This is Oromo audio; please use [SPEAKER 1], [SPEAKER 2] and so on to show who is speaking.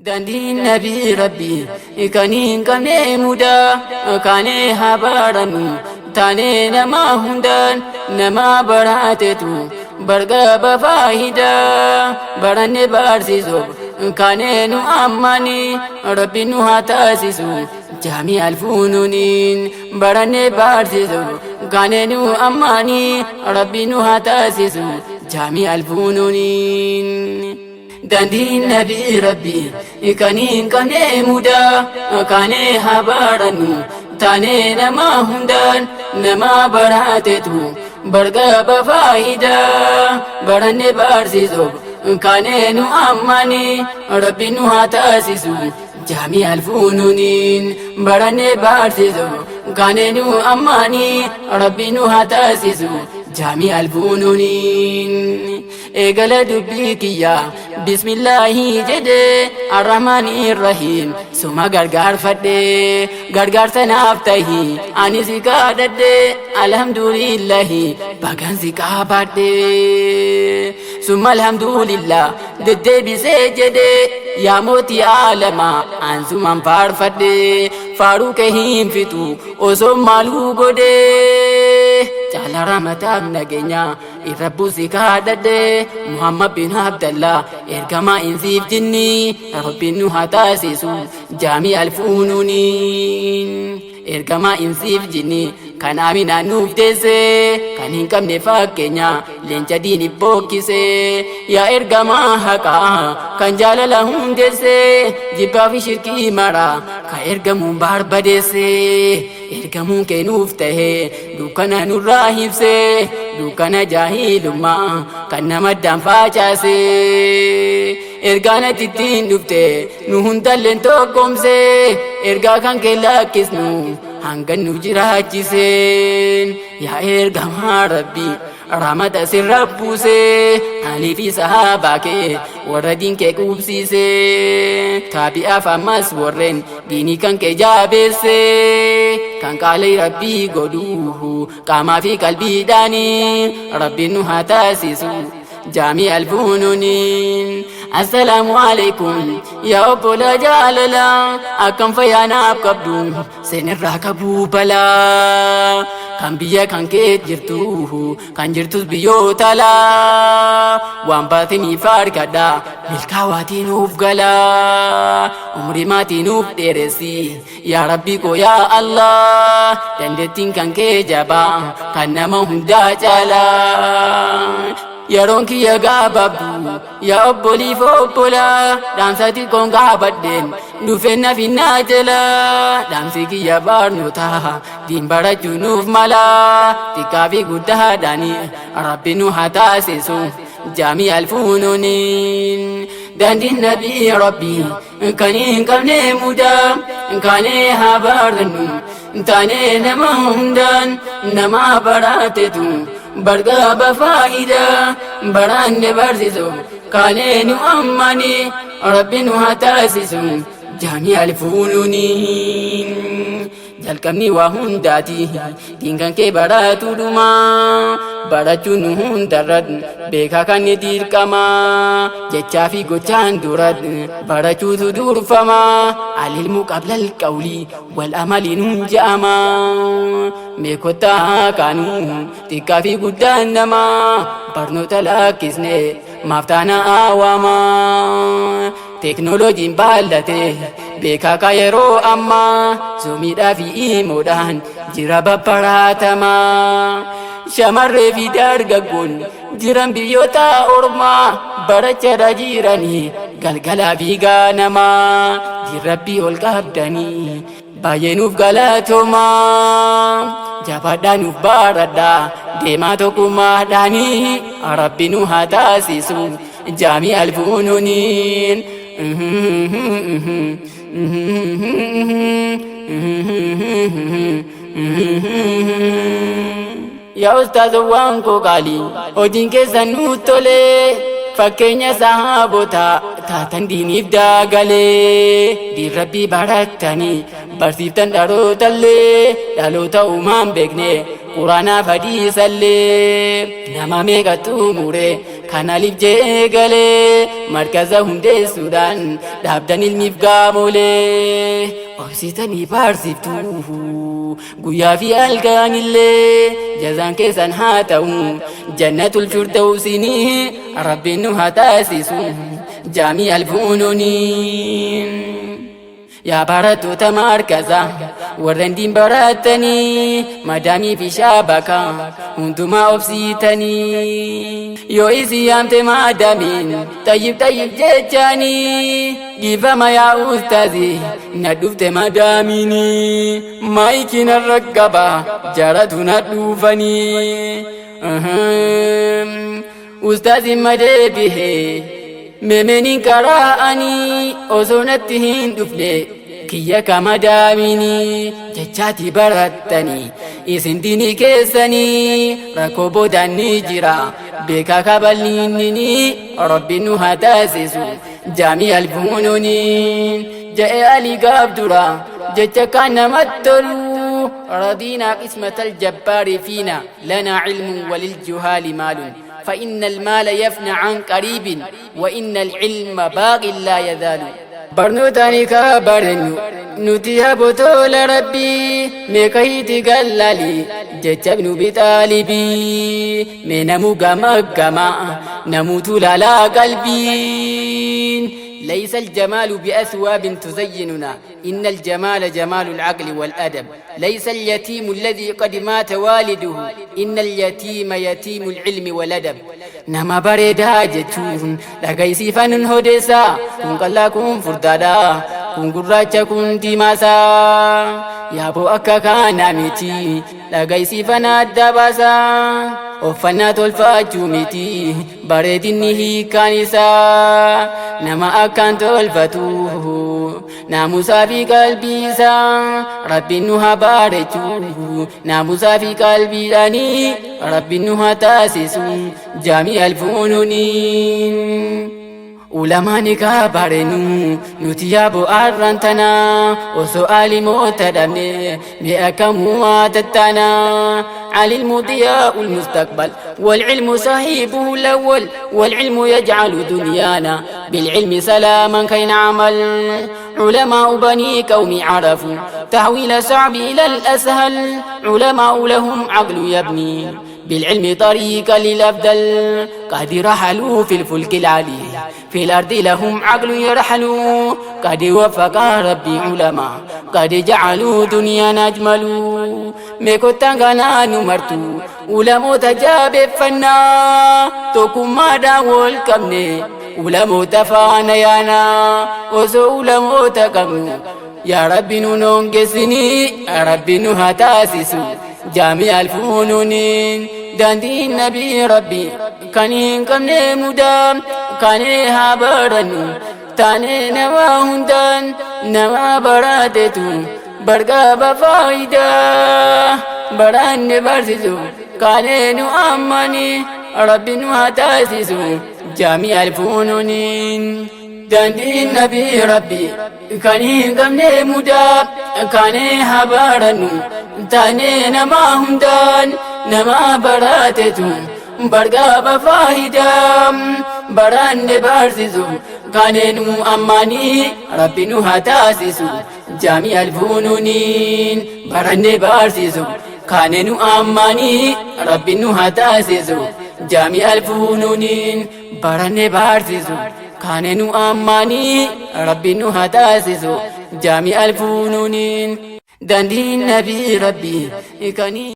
[SPEAKER 1] Daandiin nabii rabbii kan hin qabne mudaa kaanee haa barannu taanee nama hundaan nama baraatetu bargaba faayidaa baranne barsiisuuf kaanee nu ammani rabbi nu haa taasisu jaamii alfuunuuniin baranne barsiisuuf kaanee nu ammani rabbi nu haa taasisu jaamii alfuunuuniin. Daandiin nabii rabbii kan hin qabne mudaa kaanee haa barannu taanee nama hundaan nama baraatetu bargaba faayidaa baranne barsiisuuf kaanee nu ammani rabbi nu haa taasisu jaamii alfuunuuniin baranne barsiisuuf kaanee nu ammani rabbi nu haa taasisu jaamii alfuunuuniin. Eegala dubbii kiyya bismillaahi jedhe arrahmaani irrahiim suma gargaarfadhe gargaarsa naaf tahi ani si kadhadhe alhamdulillahi bagan si qaabadhe summa alhamdulillah deddeebisee jedhe yaa mootii aalamaa ansuman faarfadhe faaruu kee hin fixu osoo maaluu godhe caala rahmataaf nageenya irra buusi kadhadhe Muhammad bin Abdallah ergamaa insiif jinni rabbiin nu haa taasisu jaamii alfuunuuniin ergamaa insiif jinni kan aminaan nuuf deesse kan hin qabne fakkeenya leenca diini bookkise yaa ergamaa haqaa kan jaalala hundeesse jibbaa fi shirkii mara kan ergamuun barbadeesse ergamuun kee nuuf tahe dukkana nurraa hibse dukkana jaahilummaa kan nama addaan facaase ergaan ati ittiin dhufte nu hundalleen tokkoomse ergaa kan kee lakkisnu hanga nu jiraachiseen yaa ergamaa rabbii rahmata sirra buuse alii fi sahaabaa kee warra diin kee quubsiise taabi'aaf ammas warreen diinii kan kee jaabeesse kan qaalii rabbii godhu qaamaa fi qalbiidhaanii rabbiin nu haa taasisu jaamii alfuunuuniin. Assalaamu alaikum yaa obbola jaalala akkam fayyaa naaf qabdu seenirraa qabuu balaa kan biyya kan kee jirtu kan jirtus biyyoota alaa waan baatiniif argadha milkaawaatii nuuf gala umrii maatii nuuf dheeressi yaa rabbi koo yaa Allah dandeettiin kan kee jabaa kan nama hundaa caalaa. Yeroon kiyya gabaabdu yaa obboliif obbolaa dhaamsa xiqqoon gaabadheen dhufeen na finnaa jala dhaamsi kiyya barnoota diin barachuu nuuf mala xiqqaa fi guddaadhaani rabbi nu haa taasisu jaamii alfuunuuniin daandiin nabii rabbii kan hin qabne mudaa kaanee haa barannu taanee nama hundaan nama baraatetu bargaba faayidaa baraanne barsiisu kaanee nu ammani rabbi nu haa taasisu jaamii alfuunuuniin. Jalqabni waa hundaati diinkan kee baraatu dhuma barachuun nu hundarra beekaa kan ni dirqama jechaa fi gochaan dura barachuutu durfama alilmu qablal qawli wal amaliin hun je'ama meekottaa kaanuu xiqqaa fi guddaan nama barnoota lakkisne maaf taana awaama Teknooloojiin baallate beekaa ka yeroo ammaa zoomiidhaa fi iimoodhaan jira babbaraatamaa. Shamarree fi dargaggoon jiran biyyoota ormaa barachaa jiranii galgalaa fi gaanamaa jirrabbii ol qabdanii baay'ee nuuf galatoomaa. Jabaadhaa nuuf baradhaa deemaa tokkummaadhaanii rabbi nu haa taasisu jaamii alfuunuuniin. Yaa ustaazowwan koo qaalii hojiin keessan nuuf tolee fakkeenya sahaabota taatan diiniif daagalee diin rabbii barattanii barsiiftan dhalootallee dhaloota uumaan beekne quraanaaf hadiisallee nama meeqa xumure Kan alif jee galee markaza hundeessuudhaan dhaabdan ilmiif gaamolee obsitanii barsiftuu guyyaa fi halkanillee jazaan keessan haa ta'u jannatul firdawsinii rabbiin nu haa taasisu jaamii alfuunuunii. Yaa barattoota markaza warreen diin barattanii madaamii fi shaabaka hundumaa obsiitanii yoo isin yaamte maadaamiin tayyib tayyib jechaanii dhiifama yaa ustaazi na dhufte madaamiinii maayikii narra qaba jaratu na dhuufanii. Ustaaziin madeebihee meemeniin karaa'anii osoo natti hin dhufne kiyya kamadaaminii jechaati barattanii isin diinii keessanii rakkoo boodaan ni jira beekaa kabalninni rabbiin nu haa taasisu jaamii alfuunuunii je'e alii gaaf dura jecha kaan namatti tolu رضينا قسمة الجبار فينا لنا علم وللجهال مال فإن المال يفنى عن قريب وإن العلم باق لا يزال barnootani ka barennu nuti habotoola rabbii meekahiiti gallali jecha ibnu bixaalibii mee namu gama gama namutu laalaa qalbiin ليس الجمال بأثواب تزيننا إن الجمال جمال العقل والأدب ليس اليتيم الذي قد مات والده إن اليتيم يتيم العلم والأدب nama bareedaa jechuun dhagaysiifanin hodeessaa kun qallaa kun furdaadha kun gurraacha kun diimaasaa yaaboo akka kaanaa miti dhagaysiifan adda baasaa uffannaa tolfachuu miti bareedinni hiikkaan isaa nama akkaan tolfatu naamusaa fi qalbii isaa rabbiin nu haa bareechu naamusaa fi qalbiidhaanii rabbiin nu haa taasisu jaamii alfuunuuniin. Ulamaani kaa barenu nuti yaaboo arraan tana osoo alimoota dhabne mee akkamuu haa tattaana العلم ضياء المستقبل والعلم صاحبه الأول والعلم يجعل دنيانا بالعلم سلاما كي نعمل علماء بني قوم عرفوا تحويل صعب إلى الأسهل علماء لهم عقل يبني بالعلم طريقا للأفضل قد رحلوا في الفلك العلي في الأرض لهم عقل يرحلوا قد وفق ربي علماء قد جعلوا دنيا أجمل meekottaan kanaa nu martu ulamoota jabeeffannaa tokkummaadhaan wal qabne ulamoota faana yaanaa osoo ulamoota qabnu yaa rabbi nu noongessinii rabbi nu haa taasisu jaamii alfuunuuniin daandiin nabii rabbi kan hin qabne mudaa kanee haa barannu taanee nama hundaan nama baratetu bargaaba faayidaa baranne barsiisu kaanee nu ammani rabbi nu haa taasisu jaamii alfuunuuniin daandiin nabii rabbi kan hin qabne mudaa kaanee haa barannu taanee nama hundaan nama baratetu bargaaba faayidaa baranne barsiisu kaanee nu ammanii rabbi nu haa taasisu jaamii alfuunuuniin baranne barsiisu kaanee nu ammanii rabbi nu haa taasisu jaamii alfuunuuniin baranne barsiisu kaanee nu ammanii rabbi nu haa taasisu jaamii alfuunuuniin daandiin nabii rabbi kanii.